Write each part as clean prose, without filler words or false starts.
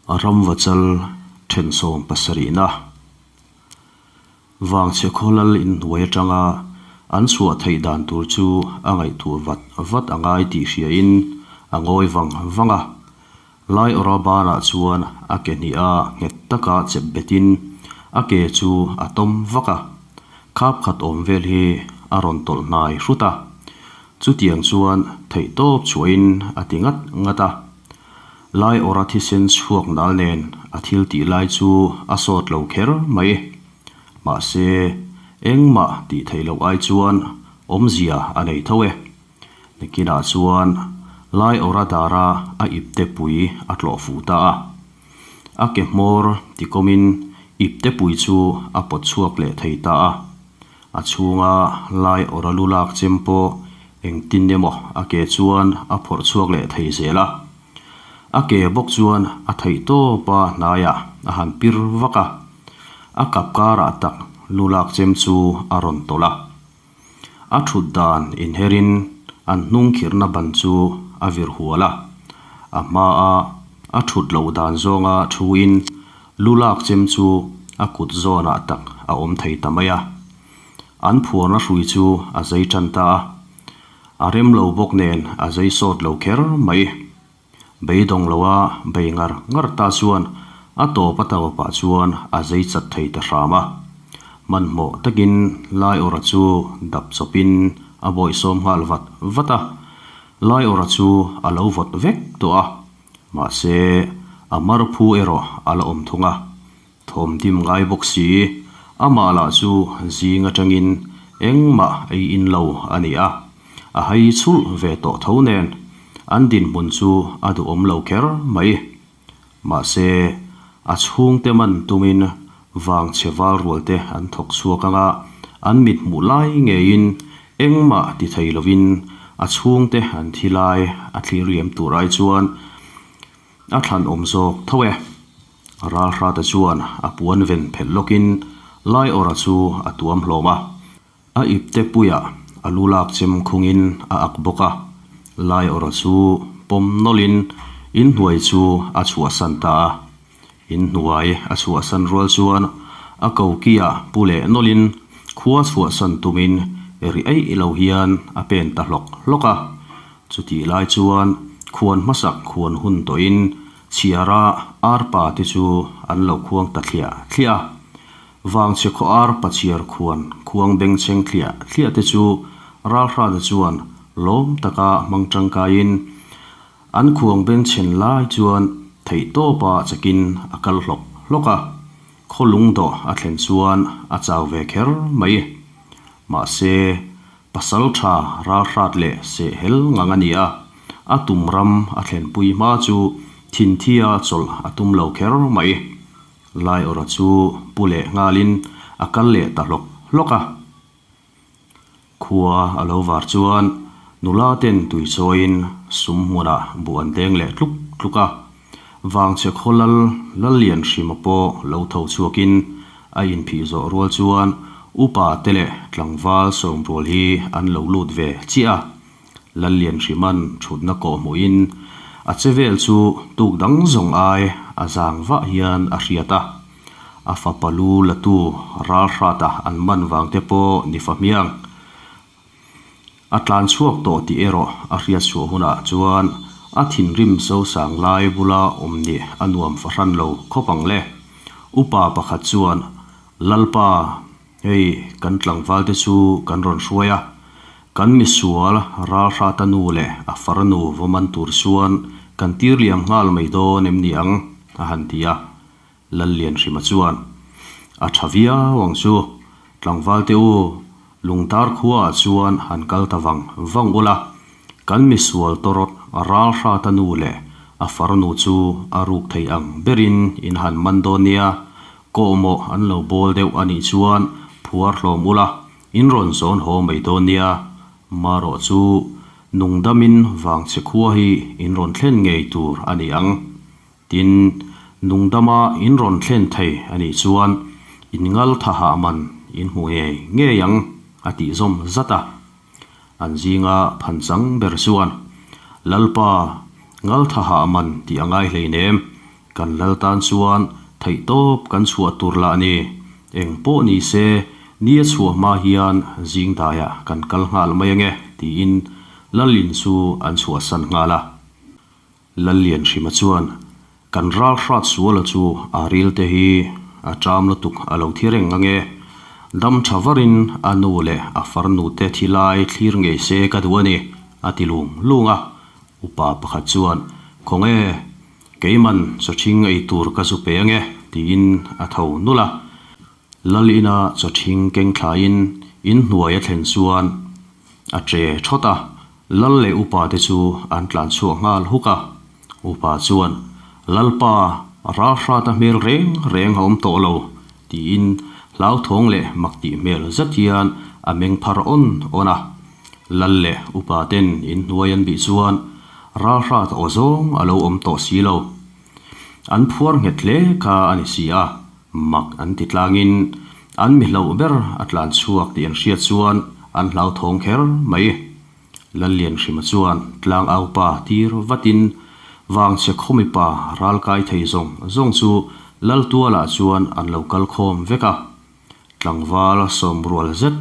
A ramvachal then sawmpasarihna Vangchhe khawlal inhnuai atanga an chhuah theih dan tur chu a ngaihtuah vat vat a ngai tih hriain a ngawi vang vang a. Laiawrha banah chuan a ke hnih a nghet taka chep betin a ke chu a tawm vak a, khap khat awm vel hi a rawn tawlh hnai hrut a. Chutiang chuan theihtawp chhuahin a ti ngat ngat a. Laiawrha thisen chhuak nal nen a thil tih lai chu a sawt lo kher mai. Mahse, engmah tih theih loh ai chuan awmzia a nei tho e. Nikinah chuan Laiawrha dara a ipte pui a tlawh fuh ta a. A ke hmawr tikawmin ipte pui chu a pawt chhuak leh thei ta a. A chhunga Laiawrha lu lak chem pawh engtin emaw a ke chuan a phawrh chhuak leh thei zel a. A ke bawk chuan a theih tawp a hnaiah a han pir vak a. A kap karah tak lu lak chem chu a rawn tawlh a. A thut dan inherin an hnung khirhna ban chu a vir hual a, a hmaa a thut loh dan zawnga thuin lu lak chem chu a kut zawnah tak a awm thei ta mai a. An phuarna hrui chu a zei tan ta a, a rem lo bawk nen a zei sawt lo kher mai. Beidawng loa bei ngar ngar ta chuan a tawp a tawpah chuan a zei chat thei ta hram a. Hmanhmawh takin Laiawrha chu dap chawpin a bawihsawm nghal vat vat a. Laiawrha chu a lo vawt vek tawh a, mahse a mar phu erawh a la awm thung a. Thawm dim ngai bawk si, amah lah chu zing atangin engmah ei in lo a ni a, a hai chhulh ve tawh tho nen an dinhmun chu a duhawm lo kher mai. Mahse, a chhungte man tumin vangchhe val rualte an thawk chhuak anga an mit hmuh lai ngeiin engmah ti thei lovin a chhungte an thi lai a thlir liam tur ai chuan a thlan awm zawk tho e. Ralhrata chuan a puan ven phelh lawkin Laiawrha chu a tuam hlawm a, a ipte puiah a lu lak chem khungin a ak bawk a. Laiawrha chu pawm nawlhin inhnuai chu a chhuahsan ta a. Inhnuai a chhuahsan rual chuan a kokiah pu leh nawlhin khua chhuahsan tumin ri eih lo hian a pen ta hlawk hlawk a. Chutih lai chuan khuan hmasak khuan hun tawhin Chhiara arpa te chu an lo khuang ta thliah thliah a, Vangchhe khaw arpa chhiar khuan khuang bengchheng thliah thliah te chu Ralhrata chuan lawm taka hmang tangkaiin an khuang bengchhen lai chuan theihtawpa chakin a kal hlawk hlawk a, khaw lungdawh a thlen chuan a chau ve kher mai. Mahse, Pasal tha ralhrat leh seh hel ngang a ni a, a tum ram a thlenpui hma chu thinthia chawlh a tum lo kher mai. Laiawrha chu pu leh nghalin a kal leh ta hlawk hlawk a. Khua a lo var chuan nula ten tui chawiin sum hmunah buh an deng leh tluk tluk a. Vangchhe khaw lal Lallianhrima pawh lo tho chhuakin a inphih zawh rual chuan upa te leh tlangval sawmrual hi an lo lut ve chiah a. Lallianhrima'n thutna kawh hmuhin a che vel chu tuk dang zawng ai a zang vah hian a hriat a. A fapa lu latu ralhrata an man vang te pawh ni fa hmiang. A tlan chhuak tawh tih erawh a hriat chhuah hunah chuan a thinrim sosang lai bula awm nih a nuam fahran lo khawp ang le. Upa pakhat chuan, Lalpa, hei kan tlangval te chu kan rawn hruai a, kan misual Ralhrata nu leh a farnu vawman tur chuan kan tir liam nghal mai dawn em ni ang? a han ti a. Lallianhrima chuan, A tha viau ang chu, tlangval te u, Lungtar khuaah chuan han kal ta vang vang ula, kan misual tawrawt Ralhrata nu leh a farnu chu a ruk thei ang berin in han man dawn nia, kawhmawh an lo bawl deuh a nih chuan phuar hlawm ula, in rawn zawn haw mai dawn nia, marawh chu nungdamin vangchhe khua hi in rawn thlen ngei tur a ni ang. Tin, nungdama in rawn thlen thei a nih chuan in ngal tha hah man in hmu ngei ngei ang, a tih zawm zat a. An zinga phan chang ber chuan, Lalpa, ngal tha hah man tih a ngai hleinem, Kan lal tan chuan theihtawp kan chhuah tur lah ni. Eng pawh ni se, ni a chhuah hma hian zing daiah kan kal nghal mai ange, tiin Lalin chu an chhuahsan nghal a. Lallianhrima chuan, Kan ral hrat suala chu a ril te hi a ṭam lutuk a lo thi reng ange. Dam ṭha varin a nu leh a farnu te thi lai thlir ngei se ka duh a ni, a ti lung lung a. Upa pakhat chuan, Khawnge, keiman chawṭhing ei tur ka zu pe ange, tiin a tho nulh a. Lal ina chawṭhing keng thlaiin in hnuai a thlen chuan a ṭe ṭhawt a, Lal leh upa te chu an tlan chhuak nghal huk a. Upa chuan, Lalpa, ralhrata hmel reng reng a awm tawh lo, tiin hlauthawng leh mak tih hmel zet hian a meng phar awn awn a. Lal leh upa ten in hnuai an bih chuan ralhrat aw zawng a lo awm tawh si lo. An phuar nghet hle kha a ni si a. Mak an ti tlangin an mi hlauh ber a tlan chhuak tih an hriat chuan an hlauthawng kher mai. Lallianhrima chuan tlang aupa tir vatin Vangchhe khawmipa ral kai thei zawng zawng chu Laltualah chuan an lo kal khawm vek a. Tlangval sawmrual zet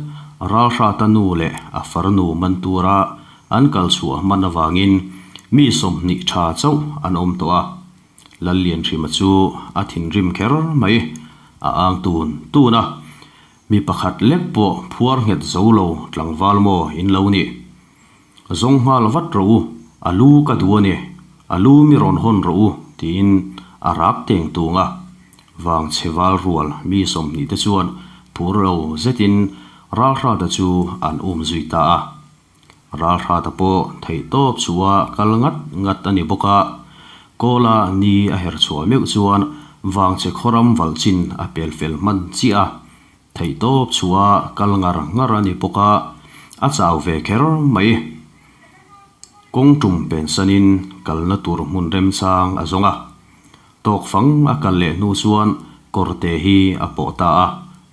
Ralhrata nu leh a farnu man tura an kal chhuah hman avangin mi 20 tha chauh an awm tawh a. Lallianhrima chu a thinrim kher mai, a ang tun tun a. Mi pakhat lek pawh phuar nghet zo lo tlangval maw in lo nih? Zawng nghal vat rawh u, a lu ka duh a ni, a lu mi rawn hawn rawh u, tiin a rak teng tung a. Vangchhe val rual mi 20 te chuan phur lo zetin Ralhrata chu an um zui ta a. Ralhrata pawh theihtawp chhuah kal ngat ngat a ni bawk a, Kawla ni a her chhuah meuh chuan Vangchhe khawram valh chin a pel fel hman chiah a, theihtawp chhuah kal ngar ngar a ni bawk a, a chau ve kher mai. Kawng tum pensanin kalna tur hmun remchang a zawng a, Tawk fang a kal leh hnu chuan kawrte hi a pawh ta a,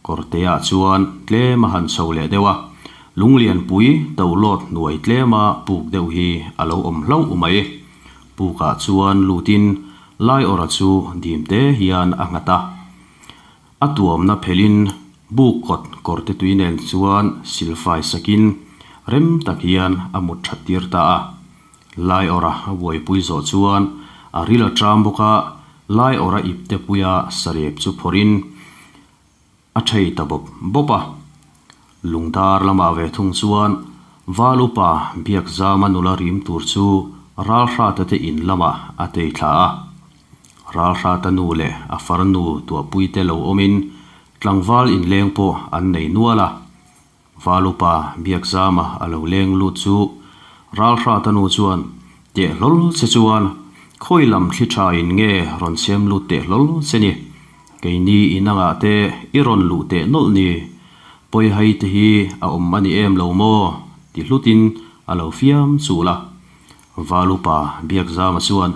kawrteah chuan tlem a han chho leh deuh a, lunglianpui tohlawt hnuai tlema puk deuh hi a lo awm hlauh mai. Pukah chuan lutin Laiawrha chu dimte hian a nghat a, a tuamna phelhin buk kawt kawrte tui nen chuan silfai sakin rem tak hian a mut that tir ta a. Laiawrha a buaipui zawh chuan a ril a ṭam bawk a, Laiawrha ipte puia sarep chu phawrhin a ṭhei ta bawp bawp a. Lungdar lamah ve thung chuan Val upa Biakzama nula rim tur chu Ralhrata te in lamah a tei thla a. Ralhrata nu leh a farnu tuahpuite lo awmin tlangval inleng pawh an nei nual a. Valupa Biakzama a lo leng lut chu Ralhrata nu chuan teh hlawl che chuan khawi lam thli tha in nge rawn chhem lut teh hlawl che ni? Keini in angah te i rawn luh teh nawlh ni? Pawihai te hi a awm a ni em lo maw? ti hlutin a lo fiam chul a. Valupa Biakzama chuan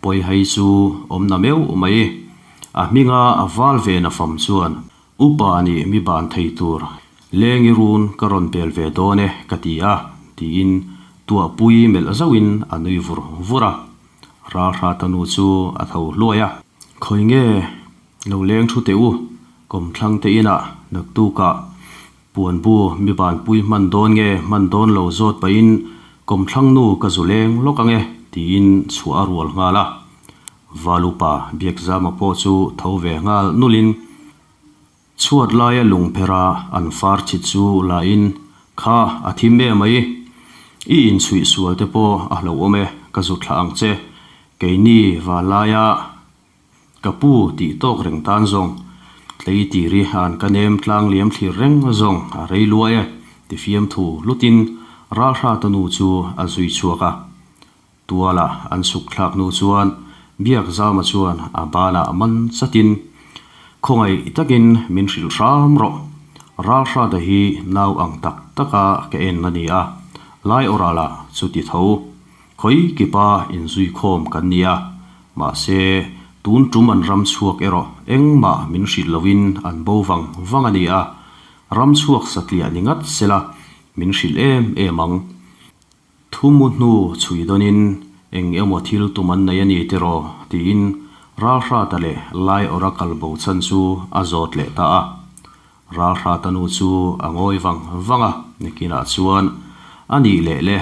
Pawihai chu awm na meuh mai. A hminga a val ve na fam chuan Upa nih mi ban thei tur lengi run ka rawn bel ve dawn e ka ti a, tiin tuahpui melh zauhin a nui vur vur a. Ralhrata nu chu a tho hluai a. Khawi nge lo leng thu teh u, kawmthlang te inah naktukah puanbu mi banpui hman dawn nge hman dawn lo zawt pahin kawmthlang nu ka zu leng lawk ang e, tiin chhuah a rual nghal a. Valupa Biakzama pawh chu tho ve nghal nulhin chhuat laia lungphera an far chhit chu lahin, Kha, a thim em mai. I inchhuih sual te pawh a hlauhawm e, ka zu thlah ang che. Keini Valaia ka pu tih tawk reng tan zawng, tlei tiri an ka nem tlang liam thlir reng zawng a rei luai e, ti fiamthu hlutin Ralhrata nu chu a zui chhuak a. Tuala an suk thlak hnu chuan Biakzama chuan a banah man chatin, Khawngaih takin min hrilh hram rawh. Ralhrata hi nau ang tak taka ka en a ni a, Laiawrala chu ti tho. Khawi kipa inzui khawm kan ni a, mahse tun tum an ram chhuak erawh engmah min hrilh loin an bo vang vang a ni a, ram chhuak satliah ni ngat sela min hrilh em em ang. Thu mu hnu chhui dawnin eng emaw thil tum an nei a ni tiraw? tiin Ralhrata leh Laiawrha kal bo chhan chu a zawt leh ta a. Ralhrata nu chu a ngawi vang vang a, nakinah chuan a nih leh le.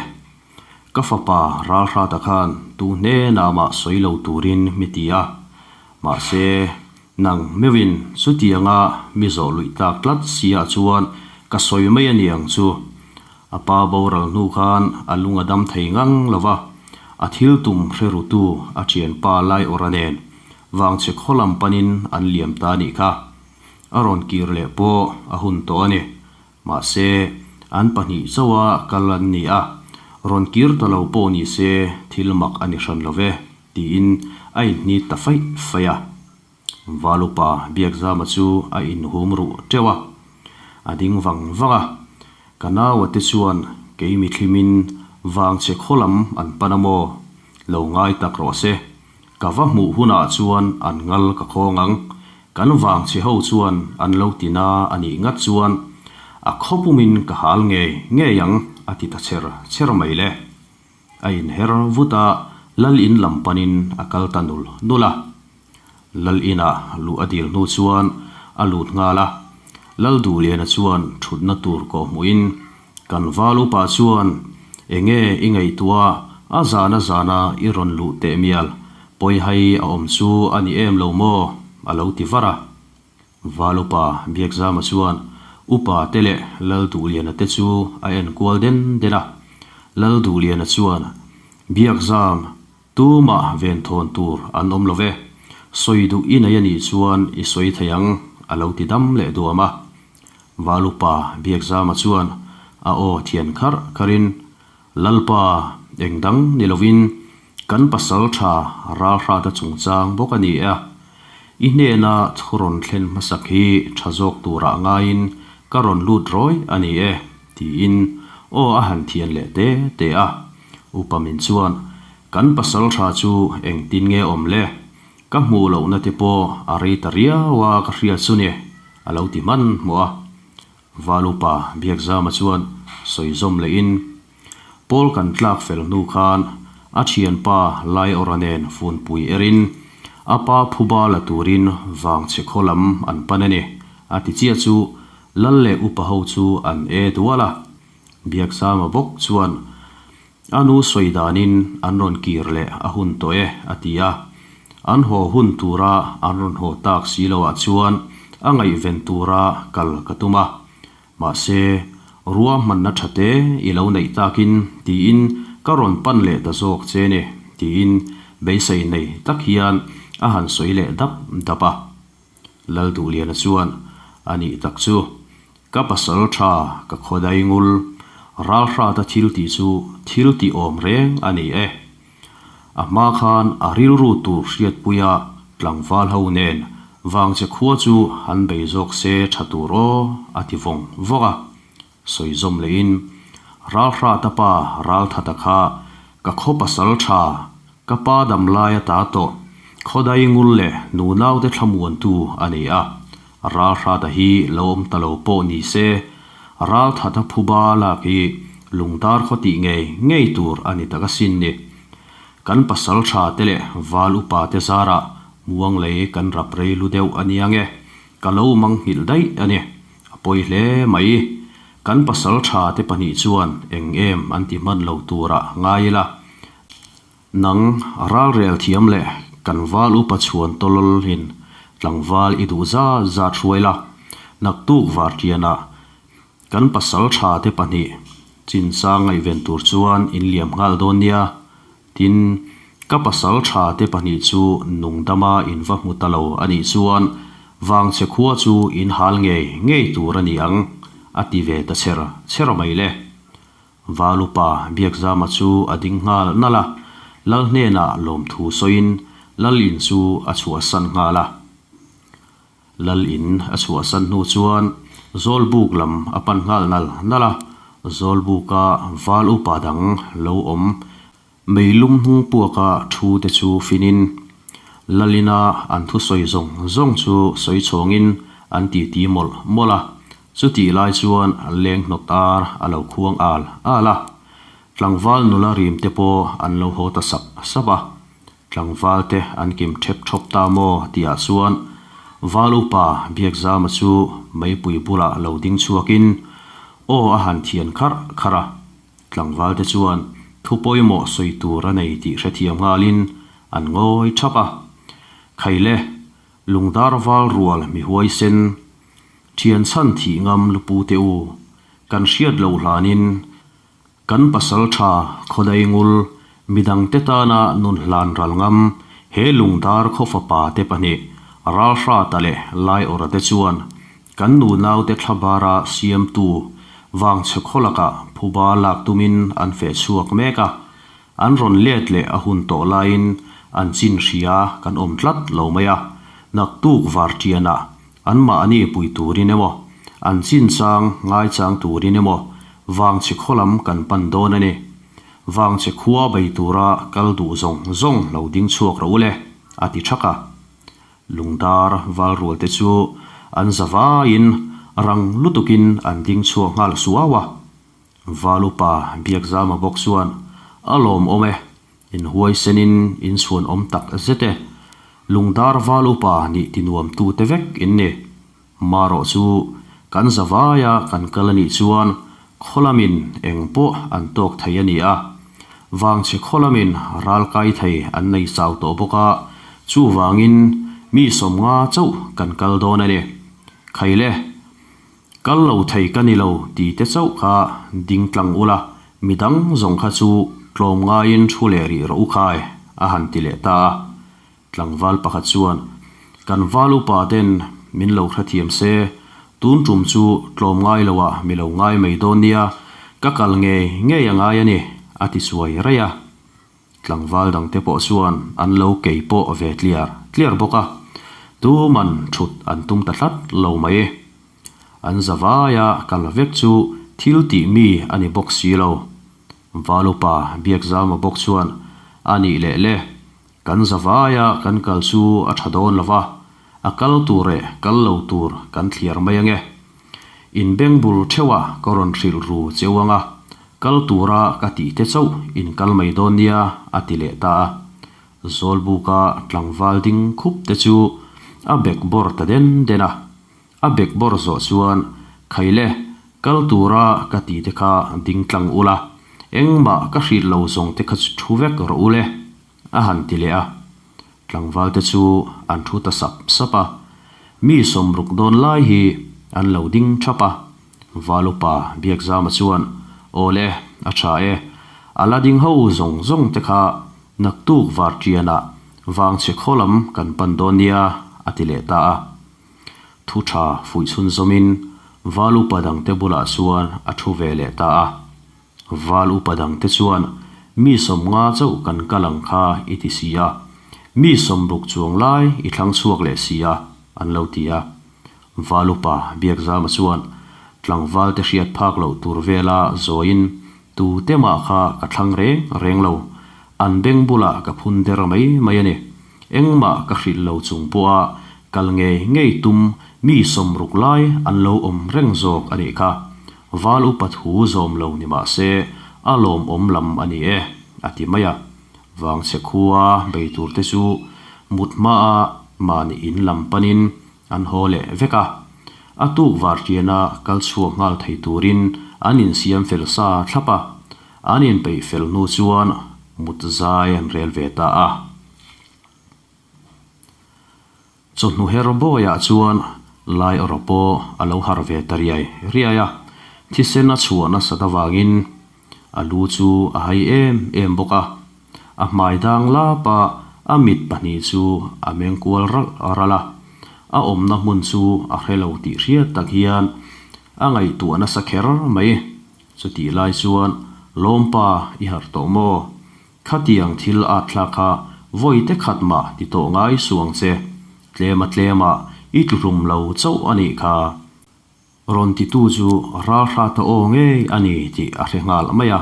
Ka fapa Ralhrata khan tu hnenah mah sawi lo turin mi ti a, mahse nang meuhin chutianga mi zawh luih tak tlat si ah chuan ka sawi mai a ni ang chu. A pa boral hnu khan a lung a dam thei ngang lo va, a thil tum hre rutu a thianpa Laiawrha nen vangchhe khaw lam panin an liam ta a nih kha. A rawn kir leh pawh a hun tawh a ni. Mahse, an pahnih chauha kal an ni a, rawn kir ta lo pawh ni se thil mak a ni hran lo ve, tiin a inhnit ta faih faih a. Valupa Biakzama chu a inhum ruh teuh a, a ding vang vang a. Ka naua te chuan kei mithlimin vangchhe khaw lam an pan a maw? Lo ngai tak rawh se. Ka va hmuh hunah chuan an ngal ka khawng ang. Kan vangchhe ho chuan an lo ti na a nih ngat chuan a khawpumin ka hal ngei ngei ang a ti ta cher cher mai le. A inher vut a, Lal in lam panin a kal ta nul nul a. Lal inah luh a dil hnu chuan a lut nghal a. Lal Duhliana chuan thutna tur kawh hmuhin kan val upa chuan enge i ngaihtuah a zana zana i rawn luh teh mial pawihai a awm chu a ni em lo maw? a lo ti var a. Val upa Biakzama chuan upa te leh Lal Duhliana te chu a en kual den den a. Lal Duhliana chuan Biakzam Tumah venthawn tur an awm lo ve. Sawi duh i nei a nih chuan i sawi thei ang, a lo ti dam leh duam a. Valupa Biakzama chuan a aw thian kharh kharhin, Lalpa, eng dang ni lovin kan pasal tha Ralhrata chungchang bawk a ni e a. I hnena thu rawn thlen hmasak hi tha zawk turah ngaiin ka rawn lut rawi a ni e, tiin aw a han thian leh te te a. Upa min chuan, Kan pasal tha chu engtin nge awm le? Ka hmuh lohna te pawh a rei ta riau a ka hriat chu ni, a lo ti hman hmuh a. Val upa Biakzama chuan sawi zawm lehin, Pawl kan tlak fel hnu khan a thianpa Laiawrha nen funpui erin a pa phuba la turin vangchhe khaw lam an pan a ni, a ti chiah chu Lal leh upa ho chu an e dual a. Biaksama bawk chuan a nu sawi danin an rawn kir leh a hun tawh e a ti a. An haw hun tura an rawn haw tak si loah chuan a ngaihven tura kal ka tum a. Mahse, ruahmanna tha te i lo neih takin tiin ka rawn pan leh ta zawk che ni tiin beisei nei tak hian a han sawi leh dap dap a. Lalduhliana chuan a nih tak chu Ka pasal tha ka khawdai ngul, ralhrata thil tih chu thil tih awm reng a ni e. A hma khan a rilru tur hriatpuia tlangval ho nen vangchhe khua chu han bei zawk se tha tur aw a ti vawng vawk a. Sawi zawm lehin ralhrata pa ralthata kha ka khaw pasal tha Ka pa dam lai a ta tawh. Khawdai ngul leh nunaute thlamuantu a ni a. Ralhrata hi lo awm ta lo pawh ni se, Ralthata phuba lak hi lungdar khaw tih ngei ngei tur a ni tak asin ni. Kan pasal tha te leh val upa te zarah muang lei kan rap rei lu deuh a nia nge, ka lo manghilh daih a ni. A pawi hle mai. Kan pasal tha te pahnih chuan eng em an ti hman lo turah ngai ila. Nang ralrel thiam leh kan val upa chhuan tawlawlhin tlangval i duh zat zat hruai la, naktuk vartianah kan pasal tha te pahnih chinchang ngaihven tur chuan in liam nghal dawn nia. Tin, ka pasal tha te pahnih chu nungdama in va hmu ta lo a nih chuan vangchhe khua chu in hal ngei ngei tur a ni ang, a ti ve ta chher chher mai le. Valupa Biakzama chu a ding nghal nalh a, Lal hnenah lawmthu sawiin Lal in chu a chhuahsan nghal a. Lal in a chhuahsan hnu chuan Zawlbuk lam a pan nghal nal nalh a, Zawlbuka Val upa dang lo awm Meilum hnung puaka thu te chu finin Lalina an thusawi zawng zawng chu sawi chhawngin an titi mawlh mawlh a, chutih lai chuan leng hnawt ar a lo khuang al al a, tlangval nula rim te pawh an lo haw ta sap sap a. Tlangvalte an kim ṭhep ṭhawp ta maw tihah chuan Val upa Biakzama chu meipui bulah lo ding chhuakin aw a han thian kharh kharh a. Tlangvalte chuan thu pawimawh sawi tur a nei tih hrethiam nghalin an ngawi ṭhap a. Khaile, Lungdar val rual mi huaisen, ṭhian chhan thih ngam lupu te u, kan hriat loh hlanin Kan pasalṭha Khawdaingul, midangte tana nun hlan ral ngam he lungdar khaw fapa te pahnih Ralhrata leh Laiawrha te chuan kan nunaute thlabara siamtu Vangchhe khaw lakah phuba lak tumin an feh chhuak mek a, an rawn let leh a hun tawh laiin an chin hria kan awm tlat lo mai a, naktuk varṭianah Anmahni pui turin emaw, an chinchang ngaichang turin emaw Vangchhe khaw lam kan pan dawn a ni. Vangchhe khua bei tura kal duh zawng zawng lo ding chhuak rawh u le, a ti thak a. Lungdar valrualte chu an za vaiin rang lutukin an ding chhuak nghal suau a. Val upa Biakzama bawk chuan, A lawmawm e, In huaisenin in chhuan awm tak zet e. Lungdar val upa nih ti nuam tu te vek in ni. Marawh chu kan zavaia kan kal a nih chuan khawlamin eng pawh an tawk thei a ni a. Vangchhe khawlamin ral kai thei an nei chau tawh bawk a, chuvangin mi 50 chauh kan kal dawn a ni. Khaile. Kal lo thei ka ni lo ti te chauh kha ding tlang ula, midang zawng kha chu tlawm ngaiin thu leh rih rawh u khai, a han ti leh ta a. Tlangval pakhat chuan, Kan val upa ten min lo hrethiam se, tun tum chu tlawm ngai loah mi lo ngai mai dawn nia, ka kal ngei ngei a ngai a ni, a ti suai raih a. Tlangval dangte pawh chuan an lo kei pawh ve tliar tliar bawk a, tuman thut an tum ta tlat lo mai. An zavaia kal vek chu thil tih mi a ni bawk si lo. Valupa Biakzama bawk chuan, A nih leh le, kan zavaia kan kal chu a tha dawn lo va, a kal tur eh kal lo tur kan thliar mai ange. In beng bul theuhah ka rawn hrilh ru cheu anga, kal tura ka tih te chauh in kal mai dawn nia, a ti leh ta a. Zawlbuka tlangval ding khup te chu a bek bawr ta den den a. A bek bawr zawh chuan, Khaile, kal tura ka tih te kha ding tlang ula, engmah ka hrilh lo zawng te kha chu thu vek rawh ule, a han ti leh a. Tlangval te chu an thu ta sap sap a, mi 60 dawn lai hi an lo ding thap a. Val upa Biakzama chuan, Awle, a tha e, a la ding ho zawng zawng te kha naktuk varṭianah Vangchhe khaw lam kan pan dawn nia, a ti leh ta a. Thu tha fuih chhunzawmin Val upa dangte bulah chuan a thu ve leh ta a. Val upa dangte chuan, Mi 50 chauh kan kal ang kha i ti si a, mi 60 chuang lai i thlang chhuak leh si a, an lo ti a. Val upa Biakzama chuan, Tlangvalte hriat phak loh tur vela zawiin tu te mah kha ka thlang reng reng lo, an beng bulah ka phun der mai mai a ni. Engmah ka hrilh lo chung pawha kal ngei ngei tum mi 60 lai an lo awm reng zawk a nih kha. Val upa thu zawm lo ni mah se a lawmawm lam a ni e, a ti mai a. Vangchhe khua bei tur te chu mut hmaa mahni in lam panin an haw leh vek a. A tuk varṭiana kal chhuak nghal thei turin an insiam fel sa thlap a. An inpeih fel hnu chuan mut zai an rel ve ta a. Chawhnu her bawiah chuan lai erawh pawh a lo har ve ta riai riai a, thisen a chhuah nasat avangin a lu chu a hai em em bawk a. A hmai dang lap a, a mit pahnih chu a meng kual ralh ralh a. A awmna hmun chu a hre lo tih hriat tak hian a ngaihtuah nasa kher mai. Chutih lai chuan Lawmpa i harh tawh maw? Khatiang thil at thlak kha vawi te khat mah ti tawh ngai suang che, tlema tlema i tluhlum lo chauh a nih kha. Rawn titu chu Ralhrata aw ngei a ni tih a hre nghal mai a.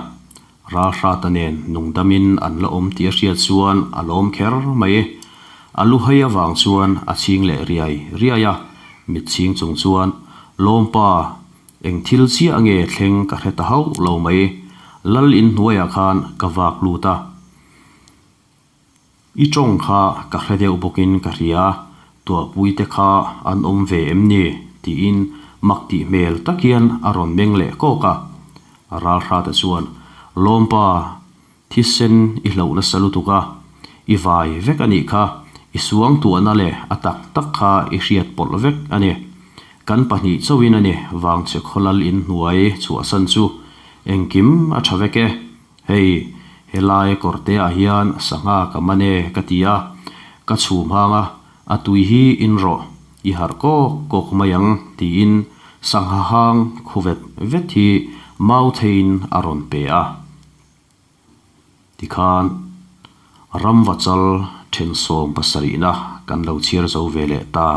Ralhrata nen nungdamin an la awm tih a hriat chuan a lawm kher mai. A lu hei avang chuan a chhing leh riai riai a, mit chhing chung chuan, Lawmpa, Eng thil chiah nge thleng ka hre ta hauh lo mai, Lal in hnuaiah khan ka vak lut a. I tawng kha ka hre deuh bawkin ka hria, tuahpui te kha an awm ve em ni? tiin mak tih hmel tak hian a rawn meng leh kawk a. Ralhrata chuan, Lawmpa, thisen i hloh nasa lutuk a, i vai vek a nih kha, i suangtuahna leh a tak tak kha i hriat pawlh vek a ni. Kan pahnih chauhin a ni vangchhe khawlal in hnuai chhuahsan chu engkim a tha vek e. Hei, helai kawrte ah hian sangha ka man e ka ti a, ka chhum hang a, a tui hi in rawh, i harh kawk kawk mai ang tiin sangha hang khu vet vet hi mau theiin a rawn pe a. Tikhan ramvachal then sawm pasarihna kan lo chhiar zo ve leh ta